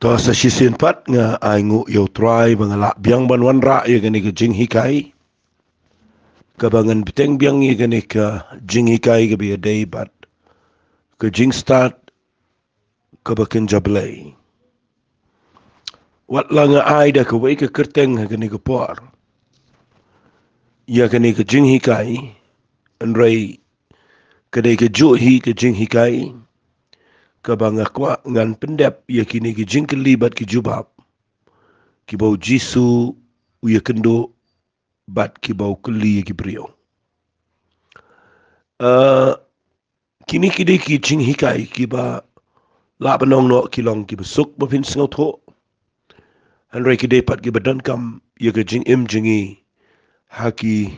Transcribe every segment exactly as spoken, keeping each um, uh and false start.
To sa shisien pat nga ai nguh ïa u Trai ba nga lah biang ban wanrah ïa kane ka jinghikai. Kaba ngan bteng biang ïa kane ka jinghikai kaba ïadei bad ka jingstad kaba kynja Blei. Wat la nga ai da kawei ka kyrteng ha kane ka por ïa kane ka jinghikai, hynrei ka dei kajuh hi ka jinghikai kaba nga kwah ngan pyndep ïa kine ki jingkylli bad ki jubab kiba u Jisu u ïakynduh bad kiba u kylli ïa ki briew. Ah, kine ki dei ki jinghikai kiba lah ban ong noh ki long kiba suk ba phin sngewthuh, hynrei ki dei pat kiba donkam ïa ka jingim jong ngi ha ki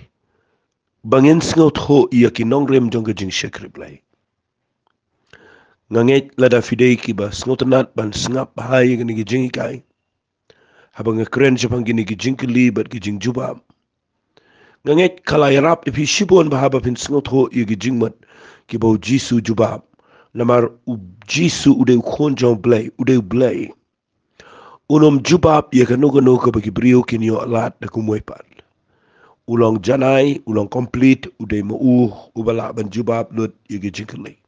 ba ngin sngewthuh ïa ki nongrim jong ka jingshakri Blei. Nga ngeit lada phi dei kiba sngewtynnat ban sngap bha ïa kine ki jinghikai haba nga kren shaphang kine ki jingkylli bad ki jingjubab, nga ngeit ka la ïarap ïa phi shibun bha haba phin sngewthuh ïa ki jingmut kiba u Jisu jubab. Namar u Jisu u dei u Khun jong Blei, u dei u Blei. Un ym jubab ïa kano kano kaba ki briew kin ïoh lad da kumwei pat. U long janai, u long complete, u dei ma u uba lah ban jubab lut ïa ki jingkylli.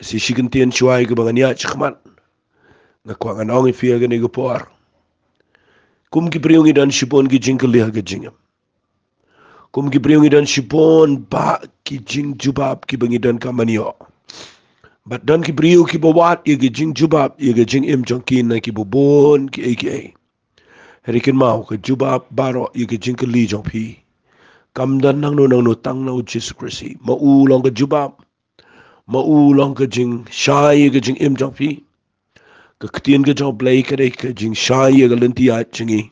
Shi kyntien shuwa kaba ngan ïaid shakhmat, nga kwah ngan ong ïa phi ha kane ka por, kum ki briew ngi don shibun ki jingkylli ha ka jingim. Kum ki briew ngi don shibun bah ki jingjubab kiba ngi donkam ban ïoh. Bad don ki briew kiba wad ïa ki jingjubab ïa ka jingim jong ki na kiba bun kiei kiei. Hynrei kynmaw, ka jubab baroh ïa ki jingkylli jong phi kam don nangno nangno tang na u Jisu Khrist. Ma u long ka jubab, ma u long ka jingshai ïa ka jingim jong phi. Ka ktien ka jong Blei ka dei ka jingshai ïa ka lynti ïaid jong ngi.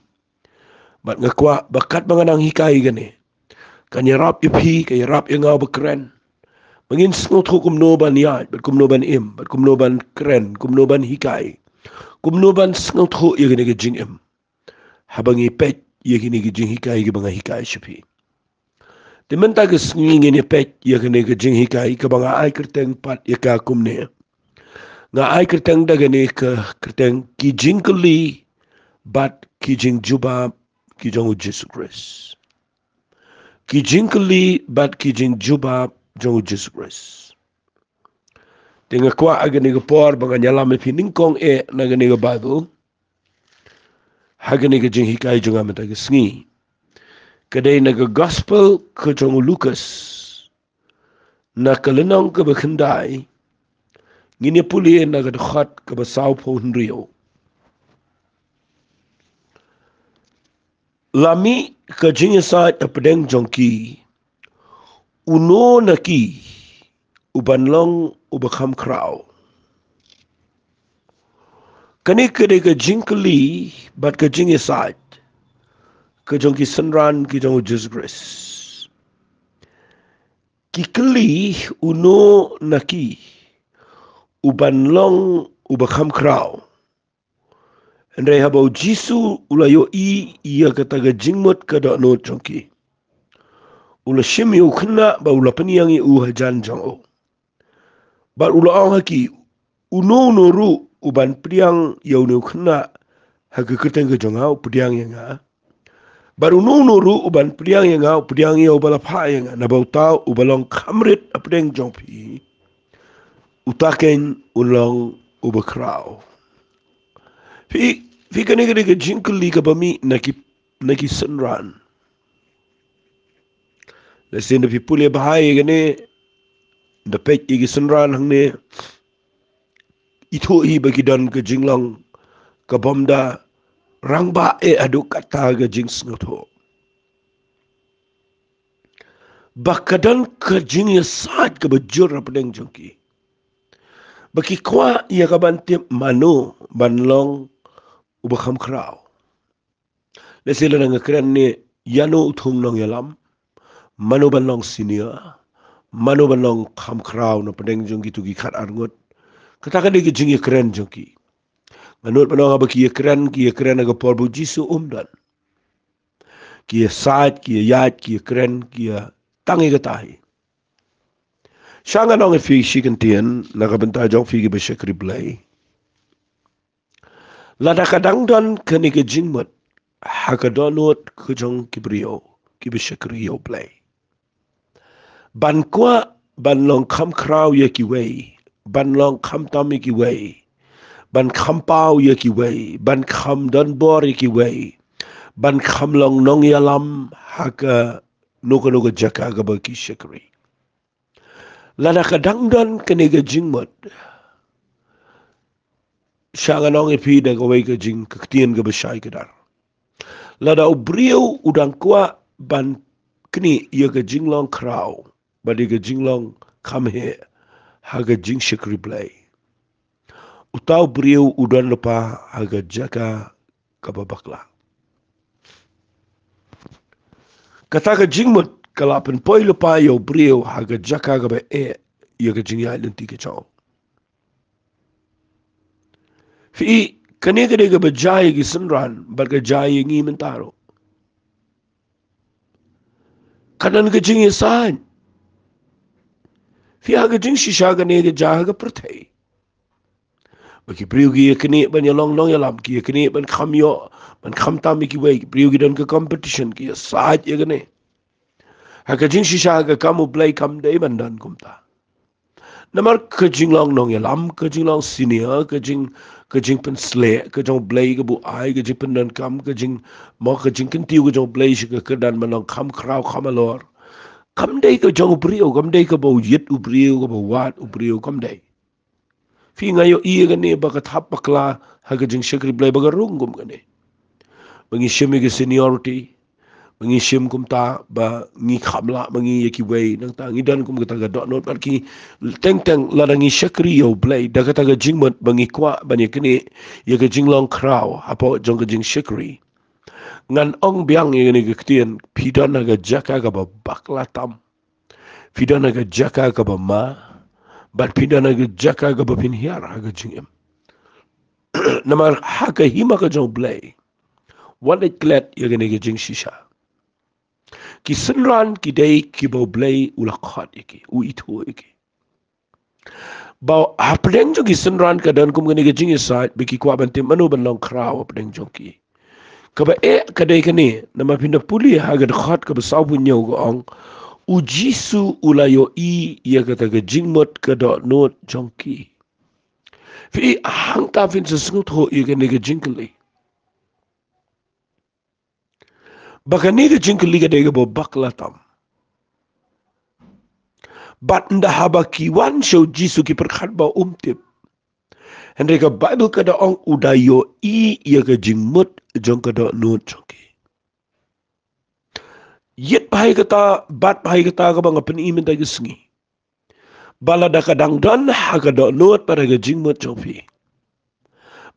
Bad nga kwah ba katba nga nang hikai kane, kan ïarap ïa phi, ka ïarap ïa nga uba kren, ba ngin sngewthuh kumno ban ïaid bad kumno ban im bad kumno ban kren, kumno ban hikai, kumno ban sngewthuh ïa kane ka jingim haba ngi peit ïa kine ki jinghikai kiba nga hikai sha phi. Te mynta ka sngi ngin ïa peit ïa kane ka jinghikai kaba nga ai kyrteng pat ïa ka kumne. Nga ai kyrteng da kane ka kyrteng ki jingkylli bad ki jingjubab ki jong u Jisu Khrist. Ki jingkylli bad ki jingjubab jong u Jisu Khrist. Te nga kwah ha kane ka por ba ngan ïalam ïa phi nyngkong eh na kane ka Baibl, ha kane ka jinghikai jong nga mynta ka sngi. Ka dei na ka Gospel ka jong u Lukas, na ka lynnong kaba khyndai, ngin ïa pule na ka dkhot kaba sawphew hynriew. La mih ka jingïasaid hapdeng jong ki, uno na ki u ban long uba kham khraw. Kane ka dei ka jingkylli bad ka jingïasaid ka jong ki synran ki jong u Jisu Khrist. Ki kylli uno na ki u ban long uba kham khraw. Hynrei haba u Jisu u la ïohi ïa kata ka jingmut ka dohnud jong ki, u la shim ïa u khynnah bad u la pynïeng ïa u hajan jong u. Bad u la ong ha ki, uno uno ruh u ban pdiang ïa une u khynnah ha ka kyrteng ka jong nga u pdiang ïa nga. Bad uno uno ruh u ban pdiang ïa nga u pdiang ïa uba la phah ïa nga. Naba uta uba long kham rit hapdeng jong phi, uta keiñ un long uba khraw. Phi, phi, kane ka dei ka jingkylli kaba mih na ki, na ki synran. Lehse ynda phi pule bha ïa kane, ynda peit ïa ki synran hangne, ithuh hi ba ki don ka jinglong ka bym da rangbah eh haduh katta ka jingsngewthuh. Ba ka don ka jingïasaid kaba jur hapdeng jong ki, ba ki kwah ïa ka ban tip mano ban long uba kham khraw. Lehse lada nga kren ne, ïano u thung nongïalam, mano ban long senior, mano ban long kham khraw na pdeng jong kito ki khat ar ngut. Kata ka dei ka jingïakren jong ki. Nga nud ban ong haba ki ïakren, ki ïakren ha ka por ba u Jisu um don. Ki ïasaid, ki ïaid, ki ïakren, ki ïa tang ïa kata hi. Sha ngan ong ïa phi shi kyntien na ka bynta jong phi kiba shakri Blei. Lada ka dang don kane ka jingmut ha ka dohnud ka jong ki briew kiba shakri ïa U Blei, ban kwah ban long kham khraw ïa kiwei, ban long kham tam ïa kiwei, ban kham paw ïa kiwei, ban kham don bor ïa kiwei, ban kham long nongïalam ha kano kano ka jaka kaba ki shakri. Lada ka dang don kane ka jingmut, sha ngan ong ïa phi da kawei ka jing, ka ktien kaba shai kdar. Lada u briew u dang kwah ban knieh ïa ka jinglong khraw bad ïa ka jinglong kham heh ha ka jingshakri Blei, uta u briew u don lypa ha ka jaka kaba bakla. Kata ka jingmut ka la pynpoi lypa ïa u briew ha ka jaka kaba eh ïa ka jingïaid lynti ka jong u. Phi i, kane ka dei kaba jia ïa ki synran bad ka jia ïa ngi mynta ruh. Ka don ka jingïasaid. Phi i, ha ka jingshisha kane ka jia ha ka pyrthei. Ba ki briew ki ïa knieh ban ïa long nongïalam, ki ïa knieh ban kham ïoh, ban kham tam ïa kiwei, ki briew ki don ka competition, ki ïasaid ïa kane. Ha ka jingshisha ha ka kam U Blei kam dei ban don kumta. Namar ka jinglong nongïalam, ka jinglong senior, ka jing, ka jingpynsleh ka jong U Blei kaba u ai, ka jingpyndonkam, ka jing, mo, ka jingkyntiew ka jong U Blei sha ka kyrdan ban long kham khraw kham halor, kam dei ka jong u briew, kam dei kaba u ïit u briew, kaba u wad u briew, kam dei. Phi i, nga ïohi ïa kane ba ka thap bakla ha ka jingshakri Blei ba ka rung kum kane. Ba ngi shim ïa ka seniority, ba ngi shim kumta ba ngi kham lah ma ngi ïa kiwei, nangta ngi don kum kata ka dohnud bad ki. Teng teng lada ngi shakri ïa U Blei da kata ka jingmut ba ngi kwah ban ïa knieh ïa ka jinglong khraw hapoh jong ka jingshakri, ngan ong biang ïa kane ka ktien, phi don ha ka jaka kaba bakla tam. Phi don ha ka jaka kaba ma, bad phi don ha ka jaka kaba phin hiar ha ka jingim. Namar ha ka hima ka jong U Blei, wat leit klet ïa kane ka jingshisha. Ki synran ki dei kiba U Blei u la khot ïa ki, u ithuh ïa ki. Ba hapdeng jong ki synran ka don kum kane ka jingïasaid ba ki kwah ban tip mano ban long khraw hapdeng jong ki. Kaba eh ka dei kane, namar phin da pule ha ka dkhot kaba sawphew hynñiew ka ong, U Jisu u la ïohi ïa kata ka jingmut ka dohnud jong ki. Phi i, hangta phin sa sngewthuh ïa kane ka jingkylli. Ba kane ka jingkylli ka dei kaba bakla tam. Bad ynda haba ki wan sha U Jisu ki pyrkhat ba um tip. Hynrei ka Baibl ka da ong u da ïohi ïa ka jingmut jong ka dohnud jong ki. Ïit bha ïa kata, bat bha ïa kata kaba nga pyni mynta ka sngi. Ba lada ka dang don ha ka dohnud bad ha ka jingmut jong phi,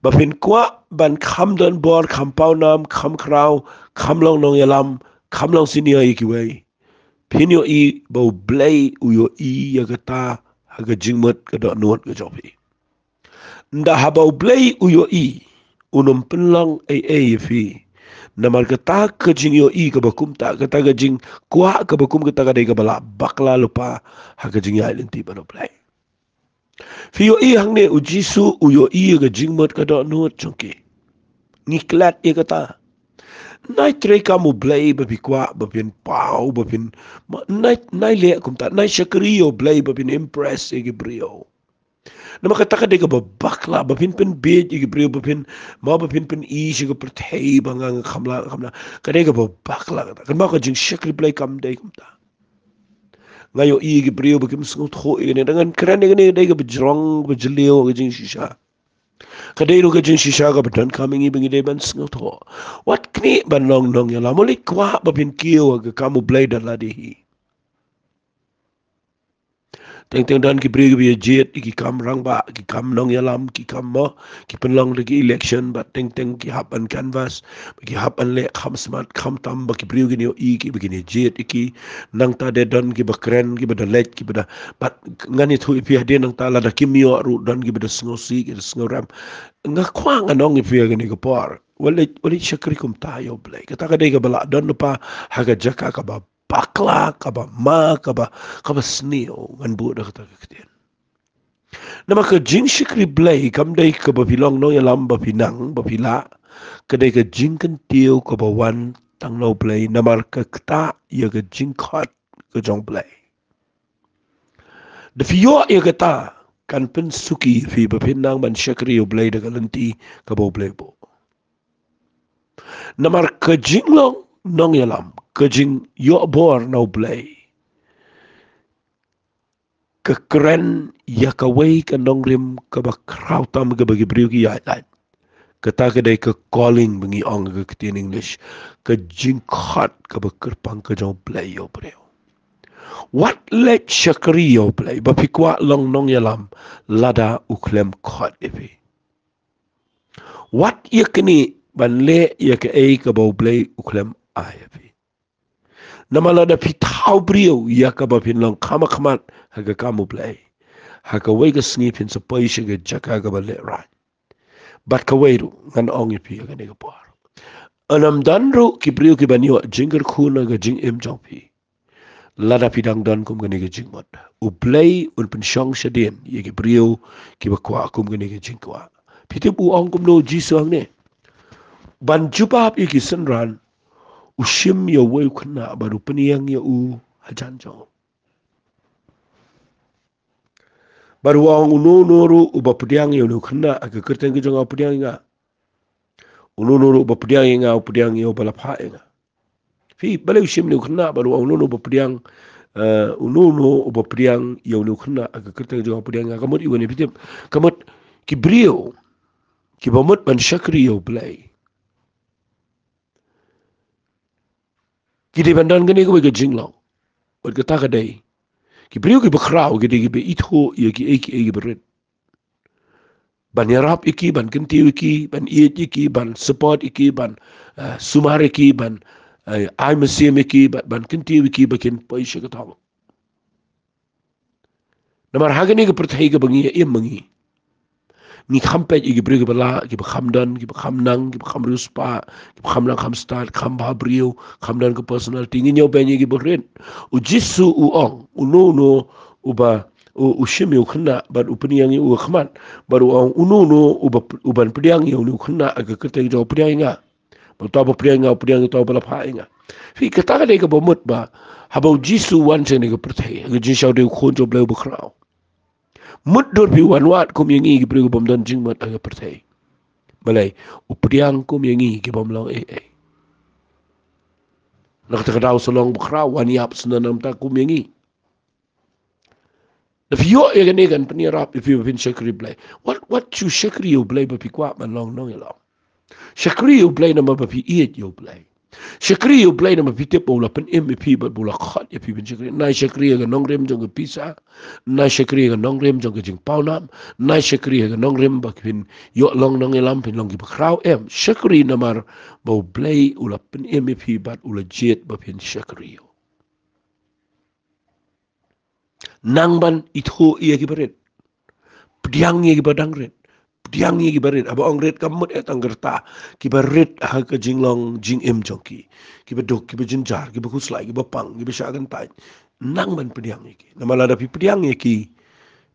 ba phin kwah ban kham don bor, kham pawnam, kham khraw, kham long nongïalam, kham long senior ïa kiwei, phin ïohi ba U Blei u ïohi ïa kata ha ka jingmut ka dohnud ka jong phi. Ynda haba U Blei u ïohi, un ym pynlong ei ei ïa phi. Namar kata ka jingïohi kaba kumta, kata ka jingkwah kaba kum kata ka dei kaba la bakla lypa ha ka jingïaid lynti bad U Blei. Phi ïohi hangne U Jisu u ïohi ïa ka jingmut ka dohnud jong ki. Ngi klet ïa kata. Nai trei kam U Blei ba phi kwah ba phin paw, ba phin, ma, nai, nai leh kumta, nai shakri ïa U Blei ba phin impress ïa ki briew. Namar kata ka dei kaba bakla, ba phin pynbieit ïa ki briew, ba phin, ma, ba phin pyni sha ka pyrthei ba nga, nga kham lah, nga kham lah. Ka dei kaba bakla kata. Kynmaw, ka jingshakri Blei kam dei kumta. Nga ïohi ïa ki briew ba kim sngewthuh ïa kane, ngan kren ïa kane, ka dei kaba jrong, kaba jylliew ka jingshisha. Ka dei ruh ka jingshisha kaba donkam ïa ngi ba ngi dei ban sngewthuh. Wat knieh ban long nongïalam, wat leit kwah ba phin kiew ha ka kam U Blei da lade hi. Teng teng don ki briew kiba ïa jied ïa ki kam rangbah, ki kam nongïalam, ki kam, mo, ki pynlong da ki election, bad teng teng ki hap ban canvass, bad ki hap ban leh kham smat kham tam ba ki briew kin ïohi ïa ki, ba kin ïa jied ïa ki. Nangta de don kiba kren, kiba da leit, kiba da, bad ngan ïathuh ïa phi, hadien nangta lada kim ïoh ruh don kiba da sngewsih, kiba da sngewrem. Nga kwah ngan ong ïa phi ha kane ka por, wat leit, wat leit shakri kumta ïa U Blei. Kata ka dei kaba lah don lypa ha ka jaka kaba bakla, kaba ma, kaba, kaba sniew, ngan buh da kata ka ktien. Namar ka jingshakri Blei kam dei kaba phi long nongïalam ba phi nang, ba phi lah. Ka dei ka jingkyntiew kaba wan tang na U Blei, namar ka ktah ïa ka jingkhot ka jong U Blei. Da phi ïoh ïa kata, kan pynsuki phi ba phin nang ban shakri ïa U Blei da ka lynti kaba U Blei buh. Namar ka jinglong nongïalam, ka jingïoh bor na U Blei, ka kren ïa kawei ka nongrim kaba khraw tam kaba ki briew ki ïaid lait. Kata ka dei ka calling ba ngi ong ha ka ktien English. Ka jingkhot kaba kyrpang ka jong U Blei ïa u briew. Wat leit shakri ïa U Blei ba phi kwah long nongïalam lada u khlem khot ïa phi. Wat ïa kane ban leh ïa kaei kaba U Blei u khlem ai ïa phi. Namar lada phi thaw briew ïa kaba phin long kham hakhmat ha ka kam U Blei, ha kawei ka sngi phin sa poi sha ka jaka kaba lehraiñ. Bad kawei ruh ngan ong ïa phi ha kane ka por, ynnym don ruh ki briew ki ban ïoh jingkyrkhu na ka jingim jong phi lada phi dang don kum kane ka jingmut. U Blei un pynshong shadien ïa ki briew kiba kwah kum kane ka jingkwah. Phi tip u ong kumno U Jisu hangne? Ban jubab ïa ki synran, u shim ïa uwei u khynnah bad u pynïeng ïa u hajan jong u. Bad u ong, uno uno ruh uba pdiang ïa une u khynnah ha ka kyrteng ka jong nga u pdiang ïa nga. Uno uno ruh uba pdiang ïa nga u pdiang ïa uba la phah ïa nga. Phi, balei u shim ïa une u khynnah bad u ong uno uno uba pdiang, eh, uno uno uba pdiang ïa une u khynnah ha ka kyrteng ka jong nga u pdiang ïa nga. Ka mut ïa une, phi tip, ka mut ki briew kiba mut ban shakri ïa U Blei ki dei ban don kane kawei ka jinglong. Bad kata ka dei, ki briew kiba khraw ki dei kiba ithuh ïa kiei kiei kiba rit, ban ïarap ïa ki, ban kyntiew ïa ki, ban ïeit ïa ki, ban support ïa ki, ban, eh, sumar ïa ki, ban, eh, ai mynsiem ïa ki, ban, ban kyntiew ïa ki ba kin poi sha ka thong. Namar ha kane ka pyrthei kaba ngi ïa im ma ngi, ngi kham peit ïa ki briew kiba lah, kiba kham don, kiba kham nang, kiba kham riewspah, kiba kham nang kham stad, kham bha briew, kham don ka personality, ngin ïoh beiñ ïa kiba rit. U Jisu u ong, uno uno uba, u, u shim ïa u khynnah bad u pynïeng ïa u ha khmat, bad u ong, uno uno uba, uban pdiang ïa une u khynnah ha ka kyrteng jong nga u pdiang ïa nga. Bad uta uba pdiang ïa nga u pdiang ïa uta uba la phah ïa nga. Phi, kata ka dei kaba mut ba haba U Jisu u wan sha kane ka pyrthei, ha ka jingshisha u dei u Khun jong U Blei uba khraw. Mutdur phi, u wan wad kum ïa ngi ki briew kibym don jingmut ha ka pyrthei. Balei? U pdiang kum ïa ngi kibym long ei ei. Na kata ka daw u sa long uba khraw, u wan ïap syndon na ka bynta kum ïa ngi. Da phi ïoh ïa kane kan pynïarap ïa phi ba phin shakri Blei. Wat, wat shu shakri ïa U Blei ba phi kwah ban long nongïalam. Shakri ïa U Blei namar ba phi ïeit ïa U Blei. Shakri ïa U Blei namar phi tip ba u la pynim ïa phi bad ba u la khot ïa phi ban shakri. Nai shakri ha ka nongrim jong ka pisa. Nai shakri ha ka nongrim jong ka jingpawnam. Nai shakri ha ka nongrim ba phin ïoh long nongïalam, phin long kiba khraw, em. Shakri namar ba U Blei u la pynim ïa phi bad u la jied ba phin shakri ïa u. Nang ban ithuh ïa kiba rit. Pdiang ïa kiba dang rit. Pdiang ïa kiba rit. Haba ong rit kam mut eh tang ka rta. Kiba rit ha ka jinglong jingim jong ki. Kiba duk, kiba jynjar, kiba khuslai, kiba pang, kiba shah kyntait. Nang ban pdiang ïa ki. Namar lada phi pdiang ïa ki,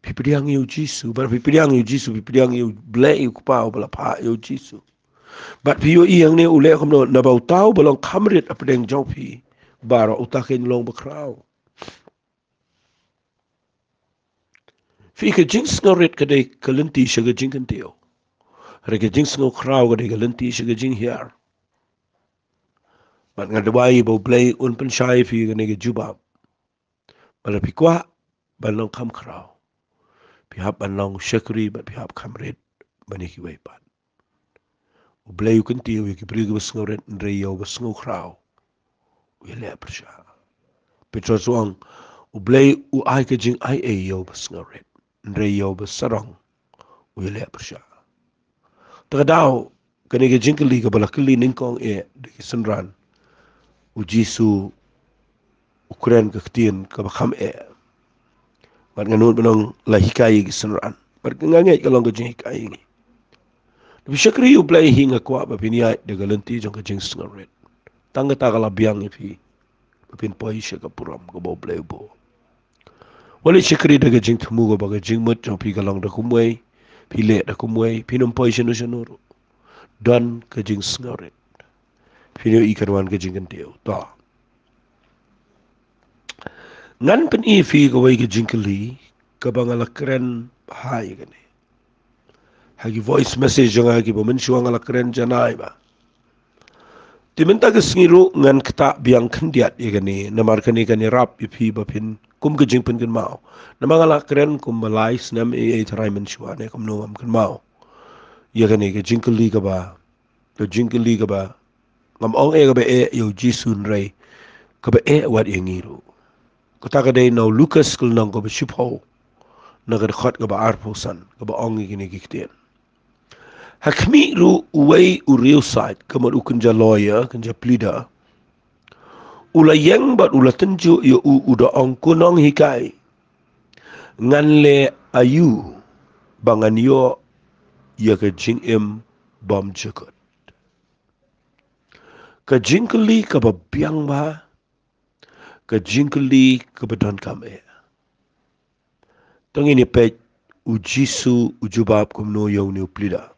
phi pdiang ïa U Jisu. Bad phi pdiang ïa U Jisu, phi pdiang ïa U Blei U Kpa uba la phah ïa U Jisu. Bad phi ïohi hangne u leh kumno, naba uta uba long kham rit hapdeng jong phi baroh, uta kin long ba khraw. Phi, ka jingsngewrit ka dei ka lynti sha ka jingkyntiew. Hynrei ka jingsngewkhraw ka dei ka lynti sha ka jinghiar. Bad nga duwai ba U Blei un pynshai phi kane ka jubab. Bad lada phi kwah ban long kham khraw, phi hap ban long shakri bad phi hap kham rit ban ïa kiwei pat. U Blei u kyntiew ïa ki briew kiba sngewrit, hynrei ïa uba sngewkhraw u ïaleh pyrshah. Petros u ong, U Blei u ai ka jingaiei ïa uba sngewrit, hynrei ïa uba sarong u ïaleh pyrshah. Ta ka daw, kane ka jingkylli kaba la kylli nyngkong eh da ki synran, U Jisu u kren ka ktien kaba kham eh. Bad nga nud ban ong la hikai ïa ki synran. Bad nga ngeit ka long ka jinghikai ïa ngi. Lada phi shakri ïa U Blei hi, nga kwah ba phin ïaid da ka lynti jong ka jingsngewrit. Tang kata ka la biang ïa phi ba phin poi sha ka burom kaba U Blei u buh. Wat leh shakri da ka jingthmu kaba ka jingmut jong phi ka long da kumwei, phi leh da kumwei, phin ym poi shano shano ruh. Don ka jingsngewrit. Phin ïohi kan wan ka jingkyntiew. To. Ngan pyni phi kawei ka jingkylli kaba nga la kren bha ïa kane ha ki voice message jong nga kiba mynshuwa nga la kren janai bha. Te mynta ka sngi ruh ngan ktah biang khyndiat ïa kane, namar kane kan ïarap ïa phi ba phin kum ka jingpynkynmaw. Namar nga la kren kumba lai snem ei ei tharai mynshuwa ne kumno ngam kynmaw ïa kane ka jingkylli kaba, ka jingkylli kaba ngam ong eh kaba eh ïa u Jisu, hynrei kaba eh wat ïa ngi ruh. Kata ka dei na u Lukas ka lynnong kaba shiphew, na ka dkhot kaba arphew san, kaba ong ïa kine ki ktien. Ha khmih ruh uwei u riewsaid, ka mut u kynja lawyer, kynja pleader, u la ïeng bad u la tynjuh ïa u, u da ong, ko nonghikai, ngan leh aïu ba ngan ïoh ïa ka jingim bymjukut? Ka jingkylli kaba biang bha, ka jingkylli kaba donkam eh. To ngin ïa peit u Jisu u jubab kumno ïa une u pleader.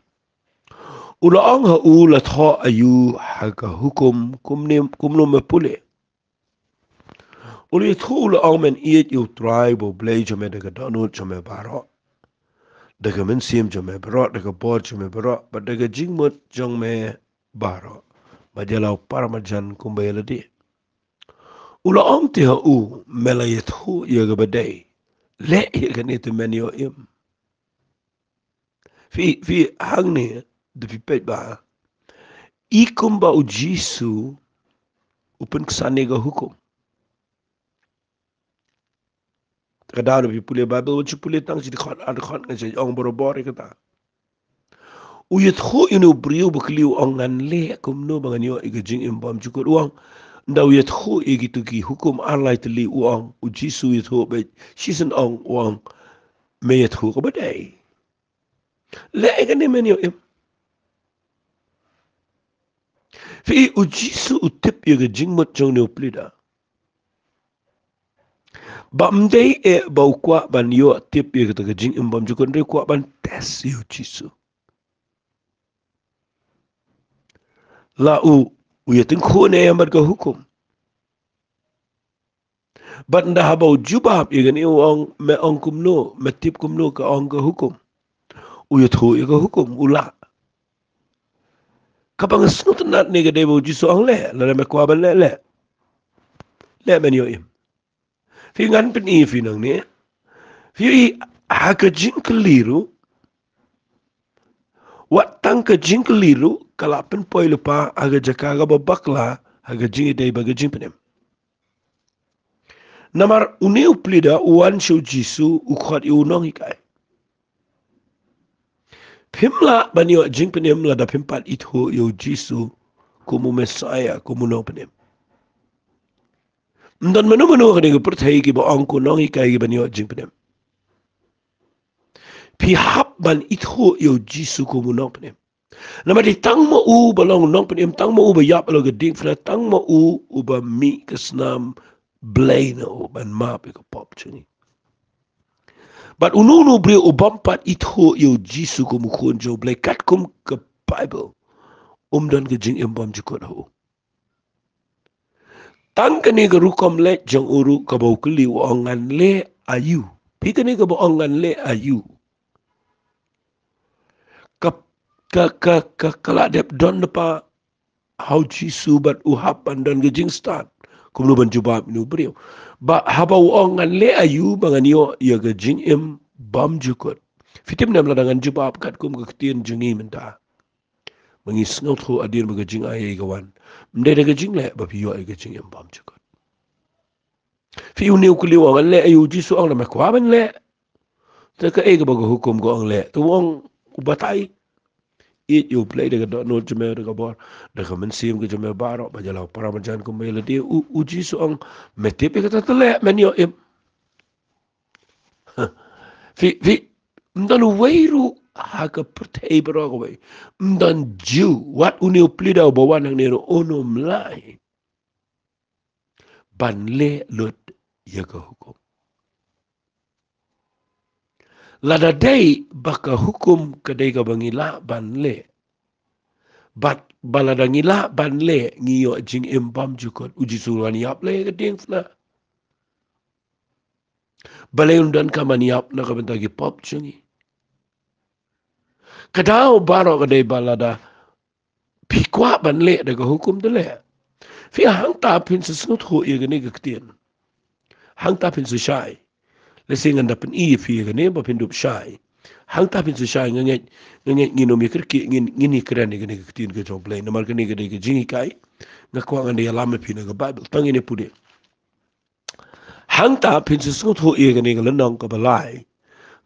U la ong ha u, la thoh aïu ha ka hukum, kumne, kumno me pule? U la ïathuh, u la ong, men ïeit ïa u Trai ba u Blei jong me da ka dohnud jong me baroh, da ka mynsiem jong me baroh, da ka bor jong me baroh, bad da ka jingmut jong me baroh, bad ïa la u para marjan kumba ïa lade. U la ong te ha u, me la ïathuh ïa kaba dei, leh ïa kane te men ïoh im. Phi, phi hangne, da phi peit bha, i kumba u Jisu u pynksan ïa ka hukum. Ka daw da phi pule Baibl, wat shu pule tang shi dkhot ar dkhot, ngan sa ong barabor ïa kata. U ïathuh ïa une u briew ba kylli, u ong, ngan leh kumno ba ngan ïoh ïa ka jingim bymjukut, u ong. Nda u ïathuh ïa kito ki hukum ar lai tylli, u ong, u Jisu u ïathuh beit shisien, ong, u ong, me ïathuh kaba dei. Leh ïa kane men ïoh im. Phi, u Jisu u tip ïa ka jingmut jong une u pleader. Ba ym dei eh ba u kwah ban ïoh tip ïa kata ka jingim bymjukut, hynrei u kwah ban test ïa u Jisu. La u, u ïatyngkhuh ne em bad ka hukum? Bad nda haba u jubab ïa kane u ong, me ong kumno, me tip kumno ka ong ka hukum? U ïathuh ïa ka hukum, u lah. Kaba nga sngewtynnat ne ka dei ba u Jisu u ong leh, lada me kwah ban leh, leh. Leh men ïoh im. Phi, ngan pyni phi nangne. Phi, ha ka jingkylli ruh, wat tang ka jingkylli ruh ka la pynpoi lypa ha ka jaka kaba bakla ha ka jingïadei bad ka jingpynim. Namar une u pleader u wan sha u Jisu, u khot ïa u nonghikai. Phim lah ban ïoh jingpynim lada phim pat ithuh ïa u Jisu kum u Messiah, kum u nongpynim. Ym don mano mano ha kane ka pyrthei kiba ong ko nonghikai kiban ïoh jingpynim. Phi hap ban ithuh ïa u Jisu kum u nongpynim. Namar dei tang ma u ba long nongpynim, tang ma u ba ïap halor ka diengphna, tang ma u uba mih ka snam Blei na u ban map ïa ka pop jong ngi. Bad uno uno u briew u bym pat ithuh ïa u Jisu kum u Khun jong u Blei katkum ka Baibl, um don ka jingim bymjukut ha u. Tang kane ka rukom leit jong u ruh kaba u kylli, u ong, ngan leh aïu? Phi, kane kaba ong ngan leh aïu, ka, ka, ka, ka, ka la dep don lypa ha u Jisu bad u hap ban don ka jingstad kumno ban jubab ïa une u briew. Ba haba u ong ngan leh aïu ba ngan ïoh ïa ka jingim bymjukut, phi tip ne em lada ngan jubab katkum ka ktien jong ngi mynta, ba ngi sngewthuh hadien ba ka jingai ei ka wan, ym dei da ka jingleh ba phi ïoh ïa ka jingim bymjukut. Phi, une u kylli u ong ngan leh aïu, u Jisu u ong, lada me kwah ban leh, te kaei kaba ka hukum ka ong leh? Te u ong, u batai, ïeit ïa u Blei da ka dohnud jong me, da ka bor, da ka mynsiem ka jong me baroh, bad ïa la u para marjan kumba ïa lade. U, u Jisu u ong, me tip ïa kata, te leh men ïoh im. Phi, phi, ym don uwei ruh ha ka pyrthei baroh kawei, ym don Jiw, wat une u pleader uba wan hangne ruh, un ym lah ban leh lut ïa ka hukum. Lada dei ba ka hukum ka dei kaba ngi lah ban leh, bad ba lada ngi lah ban leh ngi ïoh jingim bymjukut, u Jisu u la ïap leh ïa ka diengphna. Balei un donkam ban ïap na ka bynta ki pop jong ngi? Ka daw baroh ka dei ba lada phi kwah ban leh da ka hukum, te leh. Phi, hangta phin sa sngewthuh ïa kane ka ktien. Hangta phin sa shai. Lehse ngan da pyni ïa phi ïa kane ba phin dup shai. Hangta phin sa shai, nga ngeit, nga ngeit ngin ym ïa kyrkieh, ngin, ngin ïa kren ïa kane ka ktien ka jong U Blei. Namar kane ka dei ka jinghikai. Nga kwah ngan da ïalam ïa phi na ka Baibl. Tang ïa kane pule. Hangta phin sa sngewthuh ïa kane ka lynnong kaba lai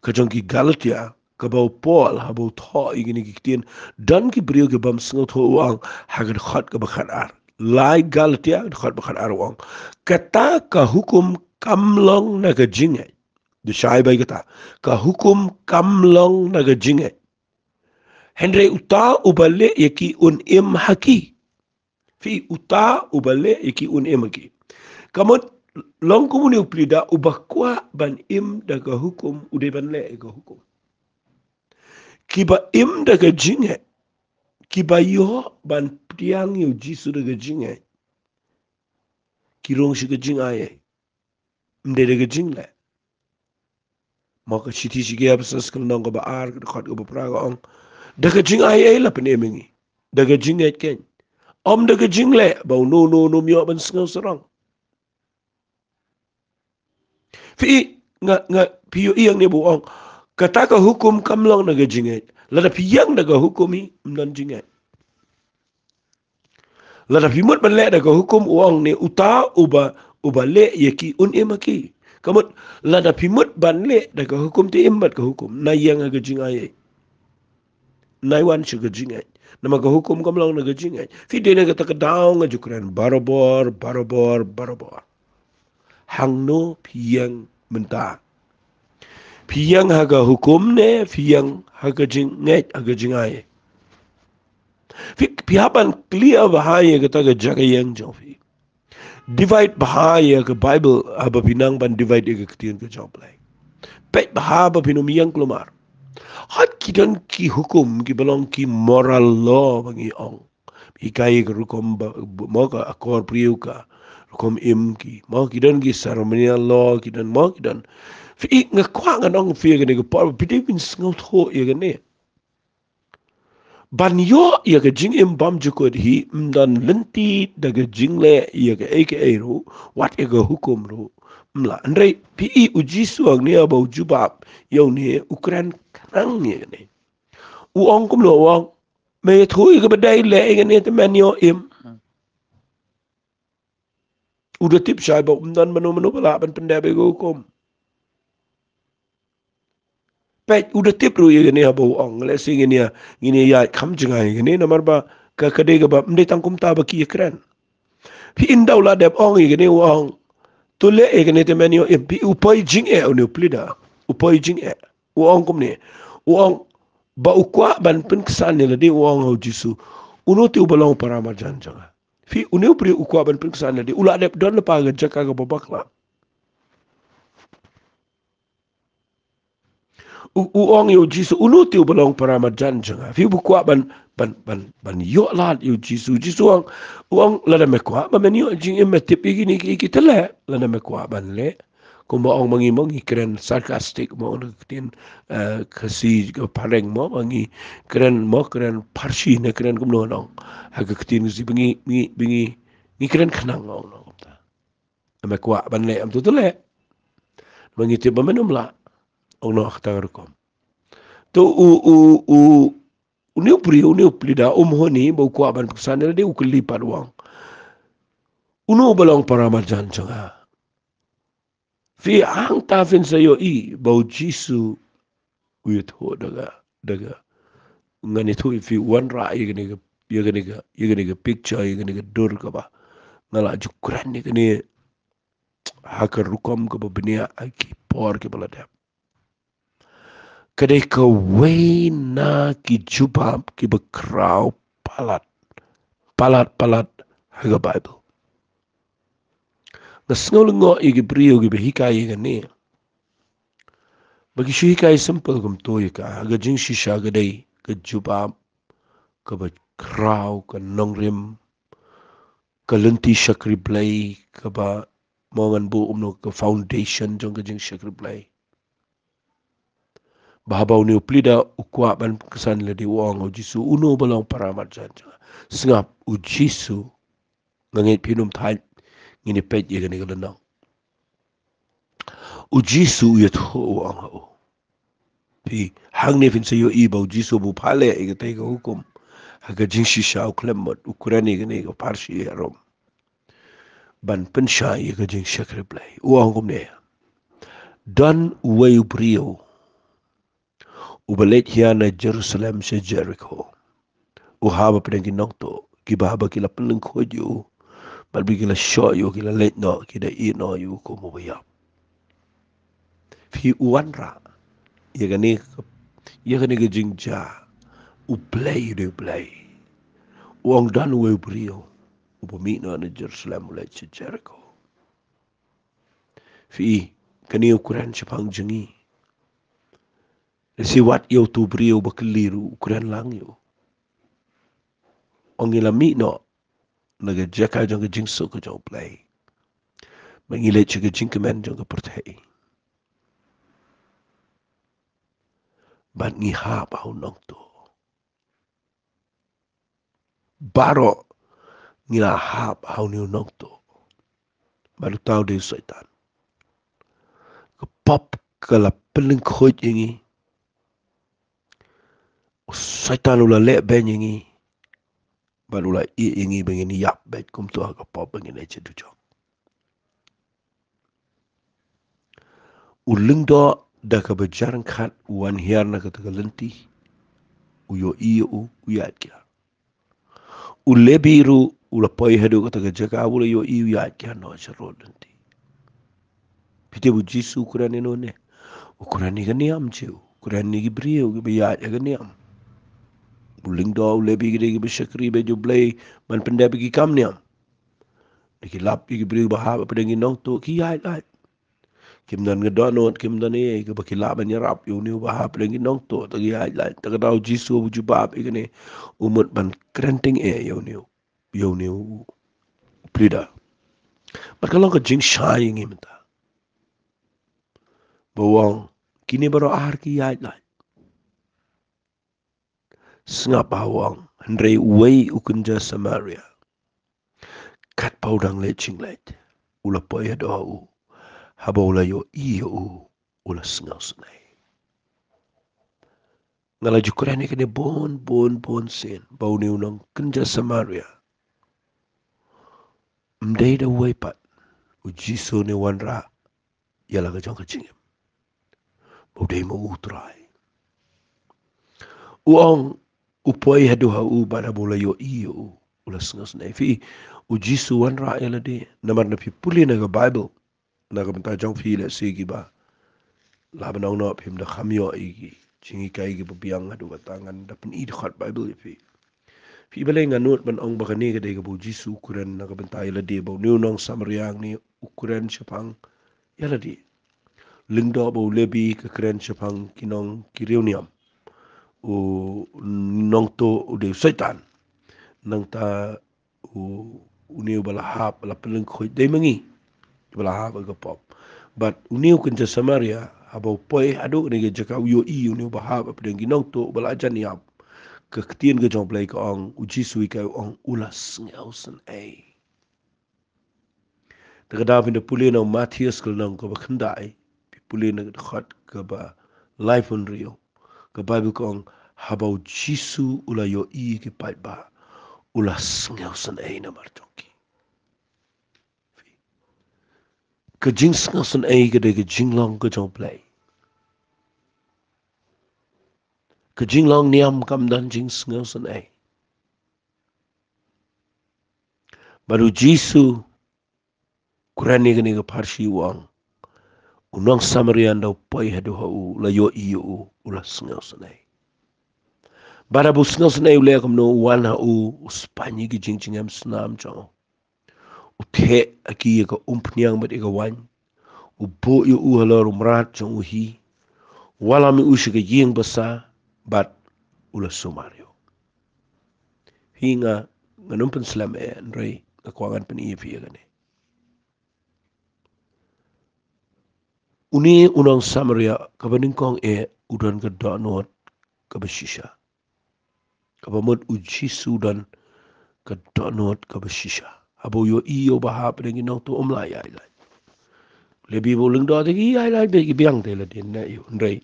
ka jong ki Galatia, kaba u Paul haba u thoh ïa kine ki ktien, don ki briew ki bym sngewthuh, u ong ha ka dkhot kaba khatar. Lai Galatia dkhot ba khatar, u ong, kata ka hukum kam long na ka jingngeit. To shai bha ïa kata, ka hukum kam long na ka jingngeit. Hynrei uta uba leh ïa ki un im ha ki. Phi, uta uba leh ïa ki un im ha ki. Ka mut long kum une u plie da, uba kwah ban im da ka hukum u dei ban leh ïa ka hukum. Kiba im da ka jingngeit, kiba ïoh ban pdiang ïa u Jisu da ka jingngeit, ki rung sha ka jingai ei. Ym dei da ka jingleh. Mo, ka shithi sha ki Ephesus ka lynnong kaba ar, ka dkhot kaba phra ka ong, da ka jingai ei la pynim ïa ngi? Da ka jingngeit keiñ. Ym da ka jingleh, ba uno uno uno um ïoh ban sngewsarong. Phi, nga, nga, phi ïohi ïa kane ba u ong, kata ka hukum kam long na ka jingngeit. Lada phi ïeng da ka hukum hi, ym don jingngeit. Lada phi mut ban leh da ka hukum, u ong ne, uta uba, uba leh ïa ki un im ha ki. Ka mut, lada phi mut ban leh da ka hukum te im bad ka hukum. Nai ïeng ha ka jingai ei. Nai wan sha ka jingngeit. Namar ka hukum kam long na ka jingngeit. Phi, dei na kata ka daw nga ju kren barabor, barabor, barabor. Hangno phi ïeng mynta? Phi ïeng ha ka hukum ne phi ïeng ha ka jingngeit, ha ka jingai? Phi, phi hap ban clear bha ïa kata ka jaka ïeng jong phi. Divide bha ïa ka Baibl, haba phi nang ban divide ïa ka ktien ka jong U Blei. Peit bha ba phin ym ïeng kulmar. Hooid, ki don ki hukum kiba long ki moral law ba ngi ong. Hikai ka rukom ba, ba, mo, ka akor briew, ka rukom im ki, mo, ki don ki ceremonial law, ki don, mo, ki don. Phi, nga kwah ngan ong phi ïa kane ka por, phi dei ban sngewthuh ïa kane. Ban ïoh ïa ka jingim bymjukut hi, ym don lynti da ka jingleh ïa kaei kaei ruh, wat ïa ka hukum ruh. Ym lah. Hynrei phi, u Jisu hangne haba u jubab ïa une, u kren khnang ïa kane. U ong kumno? U ong, me ïathuh ïa kaba dei, leh ïa kane te men ïoh im. U da tip shai ba ym don mano mano ba lah ban pyndep ïa ka hukum. Peit, u da tip ruh ïa kane haba u ong, lehse ngin ïa, ngin ïa ïaid kham jngai ïa kane, namar ba ka, ka dei kaba ym dei tang kumta ba ki ïakren. Phi, ynda u la dep ong ïa kane, u ong, to leh ïa kane te men ïoh im. Phi, u poi jingeh une u plie da. U poi jingeh. U ong kumne. U ong, ba u kwah ban pynksan ïa lade, u ong ha u Jisu, uno te uba long u para marjan jong nga? Phi, une u briew u kwah ban pynksan ïa lade, u la dep don lypa ka jaka kaba bakla. U, u ong ïa u Jisu, uno te uba long para marjan jong nga? Phi, uba kwah ban, ban, ban, ban ïoh lad ïa u Jisu. U Jisu u ong, u ong, lada me kwah ba men ïoh jingim, me tip ïa kine ki, ki, te leh, lada me kwah ban leh. Kumba ong ma ngi, mo, ngi kren sarcastic, mo, na ka ktien, eh, Khasi ka phareng, mo, ma ngi kren, mo, kren pharshi ne kren kumno nong. Ha ka ktien Khasi ba ngi, ngi, ba ngi, ngi kren khnang, ong nong kumta. Me kwah ban leh, em, to, to leh. Ma ngi tip ba men ym lah, ong nong ha kata ka rukom. To u, u, u, une u briew, une u plie da, um huni ba u kwah ban pynksan ïa lade, u kylli pat, u ong, uno uba long para marjan jong nga? Phi, hangta phin sa ïohi ba u Jisu u ïathuh da ka, da ka, ngan ïathuh ïa phi, wanrah ïa kane ka, ïa kane ka, ïa kane ka picture, ïa kane ka dur kaba nga la ju kren ïa kane ha ka rukom kaba bniah ha ki por kiba la dep. Ka dei kawei na ki jubab kiba khraw palat, palat, palat ha ka Baibl. Nga sngew lyngngoh ïa ki briew kiba hikai ïa kane. Ba ki shu hikai simple kumto ïa ka, ka jingshisha ka dei ka jubab kaba khraw, ka nongrim, ka lynti shakri Blei, kaba mo ngan buh kumno, ka foundation jong ka jingshakri Blei. Ba haba une u pleader u kwah ban ksan lade, u ong ha u Jisu, uno ba long para marjan jong nga. Sngap, u Jisu, nga ngeit phin ym thait, ngin ïa peit ïa kane ka lynnong. U Jisu u ïathuh, u ong ha u. Phi, hangne phin sa ïohi ba u Jisu ba u phah leh ïa katei ka hukum, ha ka jingshisha u khlem mut, u kren ïa kane ka pharshi harum ban pynshai ïa ka jingshakri Blei. U ong kumne: Don uwei u briew uba leit hiar na Jerusalem sha Jerikho. U hap hapdeng ki nongtuh, kiba haba ki la pynlyngkhuid ïa u, bad ba ki la shoh ïa u, ki la leit noh, ki da ïeh noh ïa u kum uba ïap. Phi, u wanrah ïa kane ka, ïa kane ka jingjia. U Blei u dei u Blei. U ong don uwei u briew uba mih noh na Jerusalem, u leit sha Jerikho. Phi, kane u kren shaphang jong ngi. Lehse wat ïa uto u briew ba kylli ruh u kren lang ïa u. Ong ngi la mih noh na ka jaka jong ka jingsuk ka jong u Blei, ba ngi leit sha ka jingkmen jong ka pyrthei. Bad ngi hap ha u nongtuh. Baroh ngi la hap ha une u nongtuh. Bad uta u dei u Soitan. Ka pop ka la pynlyngkhuid ïa ngi. U Soitan u la leh beiñ ïa ngi. Bad u la ïeh ïa ngi ba ngin ïap beit kumto ha ka pop, ba ngin leit sha dujok. U lyngdoh da kaba jar ryngkat, u wan hiar na kata ka lynti, u ïohi ïa u, u ïaid kiar. U Lebi ruh u la poi haduh kata ka jaka, u la ïohi, u ïaid kiar noh sha rud lynti. Phi tip u Jisu u kren ïano ne? U kren ïa ka niam jong u, u kren ïa ki briew kiba ïaid ha ka niam. U lyngdoh, u Lebi, ki dei kiba shakri beit ïa u Blei ban pyndep ïa ki kam niam. Da ki lap ïa ki briew ba hap hapdeng ki nongtuh, ki ïaid lait. Kim don ka dohnud, kim don ei ei kaba ki lah ban ïarap ïa une uba hap hapdeng ki nongtuh, te ki ïaid lait. Te kata u Jisu u jubab ïa kane, u mut ban kren tyngeh ïa une, ïa une u pleader. Bad ka long ka jingshai ïa ngi mynta. Ba u ong, kine baroh ar ki ïaid lait. Sngap, ba u ong, hynrei uwei u kynja Samaria, katba u dang leit jingleit, u la poi haduh ha u. Haba u la ïohi ïa u, u la sngewsynei. Nga la ju kren ïa kane bun bun bun sien, ba une u nongkynja Samaria ym dei da uwei pat. U Jisu ne wanrah ïa la ka jong ka jingim, ba u dei ma u Trai. U ong, u poi haduh ha u, bad haba u la ïohi ïa u, u la sngewsynei. Phi, u Jisu u wanrah ïa lade. Namar na, phi pule na ka Baibl, na ka bynta jong phi lehse kiba lah ban ong noh phim da kham ïoh ïa ki jinghikai kiba biang haduh katta, ngan da pyni dkhot Baibl ïa phi. Phi, balei nga nud ban ong ba kane ka dei kaba u Jisu u kren na ka bynta ïa lade, ba une u nong Samaria hangne u kren shaphang ïa lade. Lyngdoh ba u Lebi ka kren shaphang ki nong ki riewniam. U nongtuh u dei u Soitan. Nangta u, une uba la hap, la pynlyngkhuid, dei ma ngi ba la hap ha ka pop. Bad une u kynja Samaria, haba u poi haduh kane ka jaka, u ïohi une uba hap hapdeng ki nongtuh, uba la jan ïap. Ka ktien ka jong u Blei ka ong, u Jisu u hikai, u ong u la sngewsynei. Te ka daw phin da pule na u Mathaios ka lynnong kaba khyndai, phi pule na ka dkhot kaba laiphew hynriew, ka Baibl ka ong, haba u Jisu u la ïohi ïa ki paidbah, u la sngewsynei namar jong ki. Ka jingsngewsynei ka dei ka jinglong ka jong u Blei. Ka jinglong niam kam don jingsngewsynei. Bad u Jisu u kren ïa kane ka pharshi, u ong, u nong Samaria ynda u poi haduh ha u, u la ïohi ïa u, u la sngewsynei. Bad haba u sngewsynei u leh kumno? U wan ha u, u spaiñ ïa ki jingjngem snam jong u. U theh ha ki ïa ka umphniang bad ïa ka waiñ. U buh ïa u halor u mrad jong u hi. wallam ïa u sha ka ïing basa bad u la sumar ïa u. Hi nga, ngan ym pynslem eh, hynrei nga kwah ngan pyni ïa phi ïa kane. Une u nong Samaria kaba nyngkong eh u don ka dohnud kaba shisha. Kaba mut u Jisu u don ka dohnud kaba shisha. Haba u ïohi ïa u bahap, dang ki nongtuh um lah ïaid lait. Lehse ba u lyngdoh te ki ïaid lait beit, ki biang te la dien ne ïa u, hynrei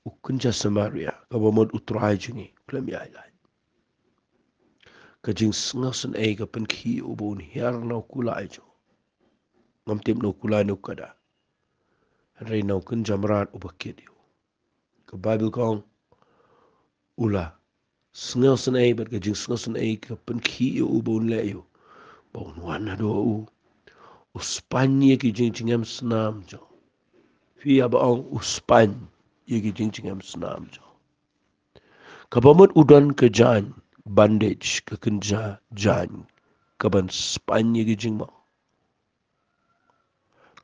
u kynja Samaria, kaba mut u trai jong ngi, u khlem ïaid lait. Ka jingsngewsynei ka pynkhih ïa u ba un hiar na u kulai jong u. Ngam tip na u kulai ne u kada, hynrei na u kynja mrad uba kit ïa u. Ka Baibl ka ong, u la sngewsynei, bad ka jingsngewsynei ka pynkhih ïa u ba un leh ïa u, ba un wan haduh u, u spaiñ ïa ki jingjngem snam jong u. Phi ïa ba ong u spaiñ ïa ki jingjngem snam jong u. Kaba mut u don ka jaiñ, bandage, ka kynja jaiñ, kaban spaiñ ïa ki jingmong.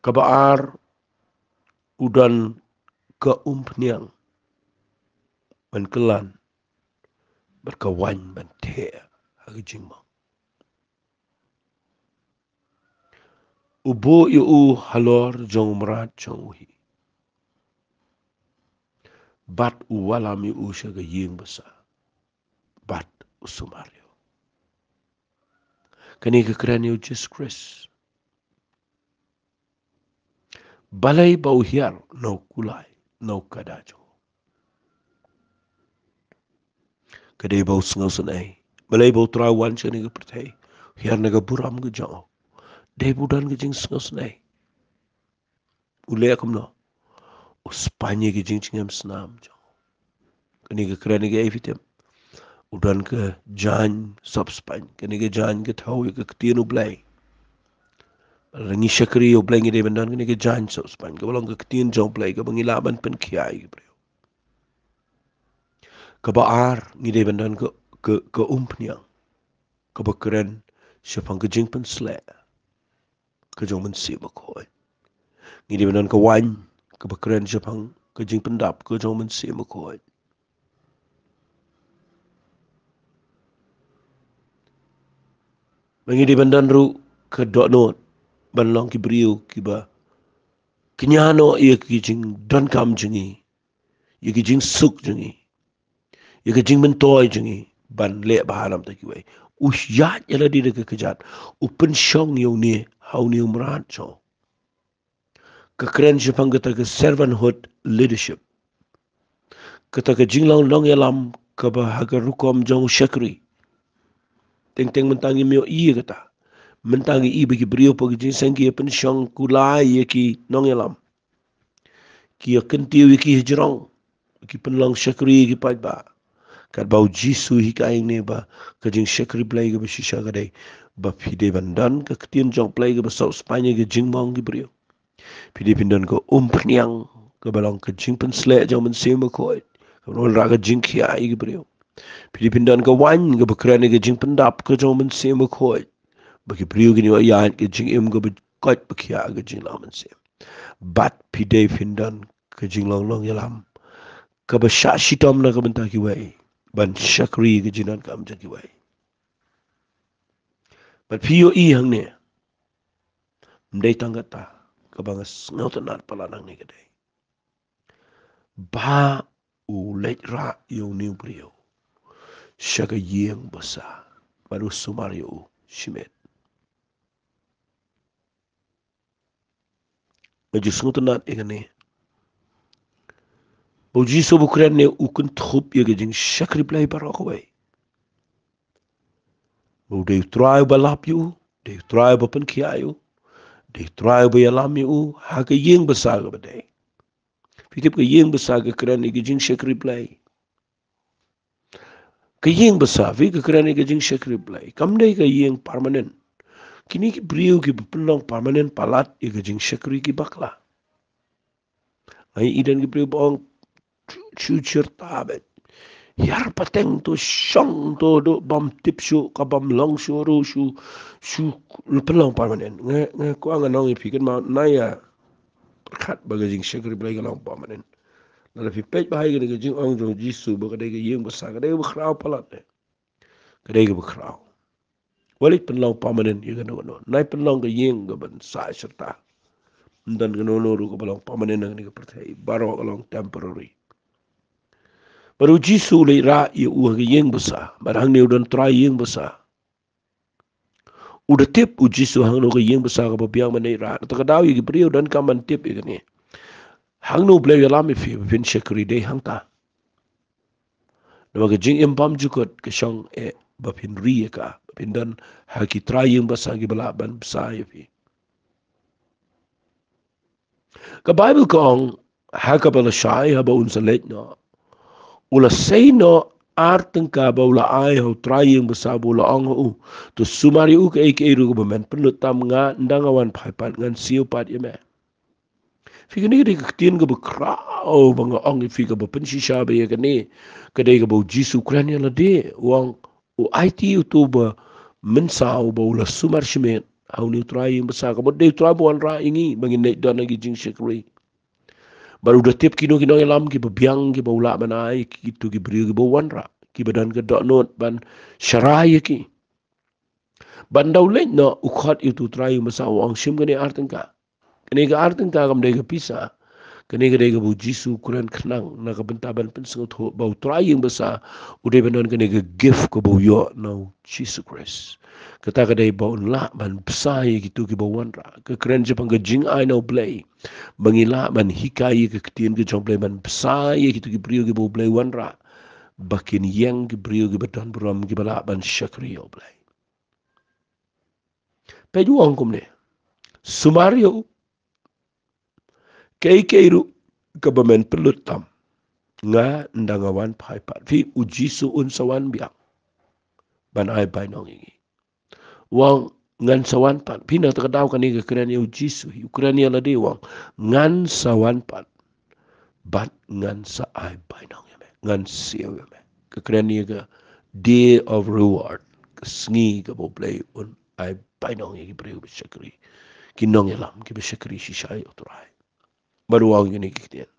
Kaba ar, u don ka umphniang ban kylla bad ka waiñ ban theh ha ka jingmong. U buh ïa u halor jong u mrad jong u hi, bad u wallam ïa u sha ka ïing basa, bad u sumar ïa u. Kane ka kren ïa u Jisu Khrist. Balei ba u hiar na u kulai, na u kada jong u? Ka dei ba u sngewsynei. Balei ba u Trai u wan sha kane ka pyrthei, u hiar na ka burom ka jong u? Dei ba u don ka jingsngewsynei. U leh kumno? U spaiñ ïa ki jingjngem snam jong u. Kane ka kren ïa kaei, phi tip? U don ka jaiñ sop spaiñ. Kane ka jaiñ ka thew ïa ka ktien U Blei. Lada ngi shakri ïa U Blei, ngi dei ban don kane ka jaiñ sop spaiñ, kaba long ka ktien jong U Blei, kaba ngi lah ban pynkhiah ïa ki briew. Kaba ar, ngi dei ban don ka, ka, ka umphniang, kaba kren shaphang ka jingpynsleh ka jong u Mynsiem Bakhuid. Ngi dei ban don ka waiñ, kaba kren shaphang ka jingpyndap ka jong u Mynsiem Bakhuid. Bad ngi dei ban don ruh ka dohnud ban long ki briew kiba kñia noh ïa ki jingdonkam jong ngi, ïa ki jingsuk jong ngi, ïa ki jingmyntoi jong ngi, ban leh bha na ka bynta kiwei. U ïaid ïa lade da ka kjat, u pynshong ïa une ha une u mrad jong u. Ka kren shaphang kata ka servanthood leadership, kata ka jinglong nongïalam kaba ha ka rukom jong u shakri. Teng teng mynta ngim ïohi ïa kata. Mynta ngi i ba ki briew hapoh ki jingseng ki ïa pynshong kulai ïa ki nongïalam, ki ïa kyntiew ïa ki hajrong, ki pynlong shakri ïa ki paidbah. Katba u Jisu u hikai hangne ba ka jingshakri Blei kaba shisha ka dei ba phi dei ban don ka ktien jong U Blei kaba sop spaiñ ïa ka jingmong ki briew. Phi dei phin don ka umphniang kaba long ka jingpynsleh jong u Mynsiem Bakhuid, kaba long ka jingkhiah ïa ki briew. Phi dei phin don ka waiñ kaba kren ïa ka jingpyndap ka jong u Mynsiem Bakhuid, ba ki briew kin ïoh ïaid ka jingim kaba koit ba khiah ka jinglong mynsiem. Bad phi dei phin don ka jinglong nongïalam kaba shah shitom na ka bynta kiwei, ban shakri ïa ka jingdonkam jong kiwei. Bad phi ïohi hangne, ym dei tang kata, kaba nga sngewtynnad palat hangne ka dei ba u leit rah ïa une u briew sha ka ïing basa, bad u sumar ïa u shimet. Nga ju sngewtynnad ïa kane, ba u Jisu u kren ne u kynthup ïa ka jingshakri Blei baroh kawei. Ba u dei u Trai uba lap ïa u, dei u Trai uba pynkhiah ïa u, dei u Trai uba ïalam ïa u ha ka ïing basa kaba dei. Phi tip, ka ïing basa ka kren ïa ka jingshakri Blei. Ka ïing basa, phi, ka kren ïa ka jingshakri Blei. Kam dei ka ïing permanent. Kine ki briew kiba pynlong permanent palat ïa ka jingshakri ki bakla. Nga ïohi don ki briew ba ong, shu, shu shirta beit. Hiar pateng to, shong to, duh bym tip shuh, ka bym long shuh ruh, shu, shu pynlong permanent. Nga, nga kwah ngan ong ïa phi, kynmaw, nga ïa pyrkhat ba ka jingshakri Blei ka long permanent. Lada phi peit bha ïa kane ka jingong jong u Jisu ba ka dei ka ïing basa, ka dei kaba khraw palat ne. Ka dei kaba khraw. Wat leit pynlong permanent ïa kano kano. Wat leit pynlong ka ïing kaban sah shata. Ym don kano kano ruh kaba long permanent ha kane ka pyrthei. Baroh ka long temporary. Bad u Jisu u leit rah ïa u ha ka ïing basa. Bad hangne u don trai ïing basa. U da tip u Jisu hangno ka ïing basa kaba biang ban leit rah. Te ka daw ïa ki briew donkam ban tip ïa kane. Hangno u Blei u ïalam ïa phi ba phin shakri, dei hangta. Namar ka jingim bymjukut ka shong eh ba phin ri ïa ka, ba phin don ha ki trai ïing basa kiba lah ban bsa ïa phi. Ka Baibl ka ong, ha kaba lashai haba un sa leit noh, u la sei noh ar tyngka ba u la ai ha u trai ïing basa, ba u la ong ha u, to sumar ïa u, kaei kaei ruh kaba men pynlut tam, nga ynda nga wan phai pat ngan siew pat ïa me. Phi, kane ka dei ka ktien kaba khraw ba nga ong ïa phi, kaba pynshisha bha ïa kane. Ka dei kaba u Jisu u kren ïa lade, u ong, u aiti uto uba mynsaw ba u la sumar shimet ha une u trai ïing basa, ka mut dei u trai ba wanrah ïa ngi ba ngin leit don ha ki jingshakri. Bad u da tip kino ki nongïalam kiba biang kiba u lah ban ai ïa kito ki briew kiba wanrah, kiba don ka dohnud ban sharai ïa ki. Bad ynda u leit noh, u khot ïa uto u trai ïing basa, u ong, shim kane ar tyngka. Kane ka ar tyngka kam dei ka pisa. Kane ka dei kaba u Jisu u kren khnang na ka bynta ban pynsngewthuh ba u trai ïing basa u dei ban don kane ka gift kaba u ïoh na u Jisu Khrist. Kata ka dei ba un lah ban bsa ïa kito kiba wanrah. Ka kren shaphang ka jingai na u Blei, ba ngi lah ban hikai ïa ka ktien ka jong u Blei, ban bsa ïa kito ki briew kiba u Blei u wanrah, ba kin ïeng ki briew kiba don burom, kiba lah ban shakri ïa u Blei. Peit, u ong kumne, sumar ïa u, kaei kaei ruh kaba men pynlut tam, nga ynda nga wan phai pat. Phi, u Jisu un sa wan biang ban ai bainong ïa ngi. U ong, ngan sa wan pat. Phi, na kata ka daw kane ka kren ïa u Jisu hi, u kren ïa lade, u ong, ngan sa wan pat bad ngan sa ai bainong ïa me, ngan siew ïa me. Ka kren ïa ka day of reward, ka sngi kaba u Blei un ai bainong ïa ki briew ba shakri, ki nongïalam kiba shakri shisha ïa u Trai. Bad u ong kine ki ktien.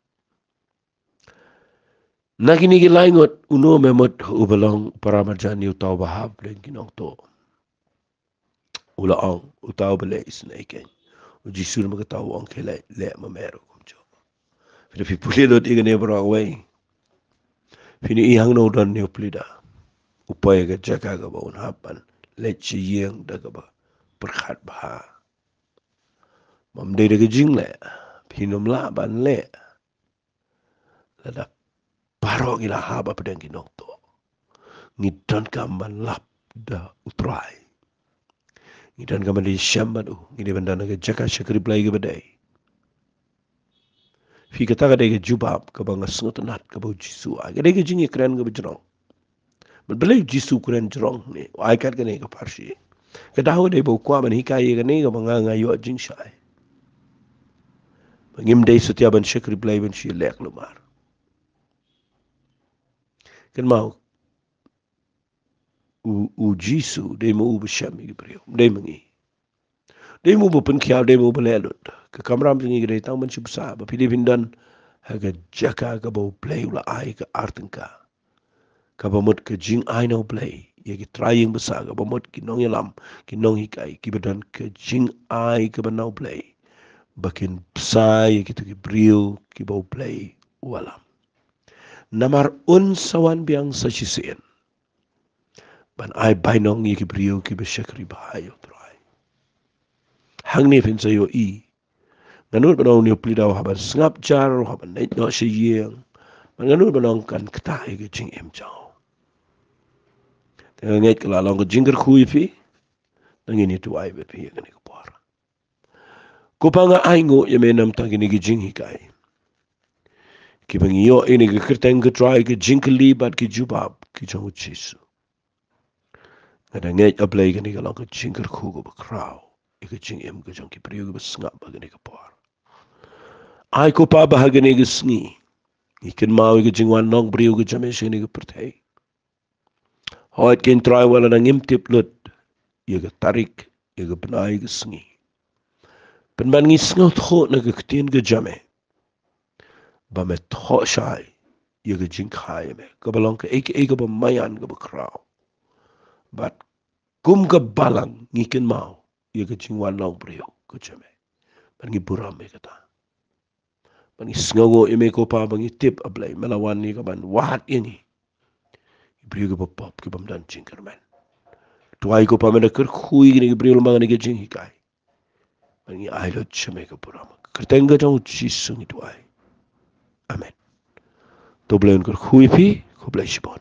Na kine ki lai ngut, uno me mut uba long paramarjan ïa uta uba hap leh ki nongtuh? U la ong, uta uba leh isynei kein. U Jisu namar kata u ong, khie leh, leh ma me ruh kumjuh. Phi, phi pule lut ïa kane baroh kawei, phin ïohi hangno u don une u pli da. U poi ha ka jaka kaba un hap ban leit sha ïing da kaba pyrkhat bha. Ym dei da ka jingleh, phin ym lah ban leh lada baroh ngi la hap hapdeng ki nongtuh. Ngi donkam ban lap da u Trai. Ngi donkam ban leit shem bad u. Ngi dei ban don ha ka jaka shakri Blei kaba dei. Phi, kata ka dei ka jubab kaba nga sngewtynnat kaba u Jisu u ai. Ka dei ka jingïakren kaba jrong. Bad balei u Jisu u kren jrong ne, u ai kat kane ka pharshi? Ka daw ka dei ba u kwah ban hikai ïa kane kaba nga, nga ïoh jingshai, ba ngim dei satia ban shakri Blei ban shu leh kulmar. Kynmaw, u, u Jisu dei ma u ba shem ïa ki briew, dei ma ngi. Dei ma u ba pynkhiaw, dei ma u ba leh lut. Ka kamram jong ngi ka dei tang ban shu bsa ba phi dei phin don ha ka jaka kaba u Blei u la ai ka ar tyngka, kaba mut ka jingai na u Blei ïa ki trai ïing basa, kaba mut ki nongïalam, ki nonghikai, kiba don ka jingai kaba na u Blei, ba kin bsa ïa kito ki briew kiba u Blei u ïalam. Namar un sa wan biang sa shisien ban ai bainong ïa ki briew kiba shakri bha ïa u Trai. Hangne phin sa ïohi, ngan nud ban ong une u pli da u hap ban sngap jar, u hap ban leit noh sha ïing. Bad ngan nud ban ong kan ktah ïa ka jingim jong u. Te nga ngeit ka la long ka jingkyrkhu ïa phi. Te ngin ïa duwai bad phi ïa kane ka por. Ko Pa, nga ainguh ïa me namar kine ki jinghikai kiba ngi ïoh ïa kane ka kyrteng, ka trai, ka jingkylli bad ki jubab ki jong u Jisu. Nga da ngeit, A Blei, kane ka long ka jingkyrkhu kaba khraw ïa ka jingim ka jong ki briew kiba sngap ha kane ka por. Ai ko Pa ba ha kane ka sngi ngi kynmaw ïa ka jingwan long briew ka jong me sha kane ka pyrthei. Hooid ko Trai, wat lada ngim tip lut ïa ka tarik, ïa ka bnai, ïa ka sngi, pynban ngi sngewthuh na ka ktien ka jong me. ba me thoh shai ïa ka jingkha ïa me, kaba long kaei kaei kaba maïan kaba khraw. Bad kum ka balang ngi kynmaw ïa ka jingwan long briew ka jong me. Bad ngi burom ïa kata. Bad ngi sngewnguh ïa me ko Pa ba ngi tip, A Blei, me la wan ïa ka ban wad ïa ngi, ki briew kiba pop, ki bym don jingkyrmen. Duwai ko Pa, me da kyrkhu ïa kine ki briew lyngba kane ka jinghikai. Bad ngi ai lut sha me ka burom. Kyrteng ka jong U Jisu ngi duwai. Amen. To Blei un kyrkhu ïa phi. Khublei shibun.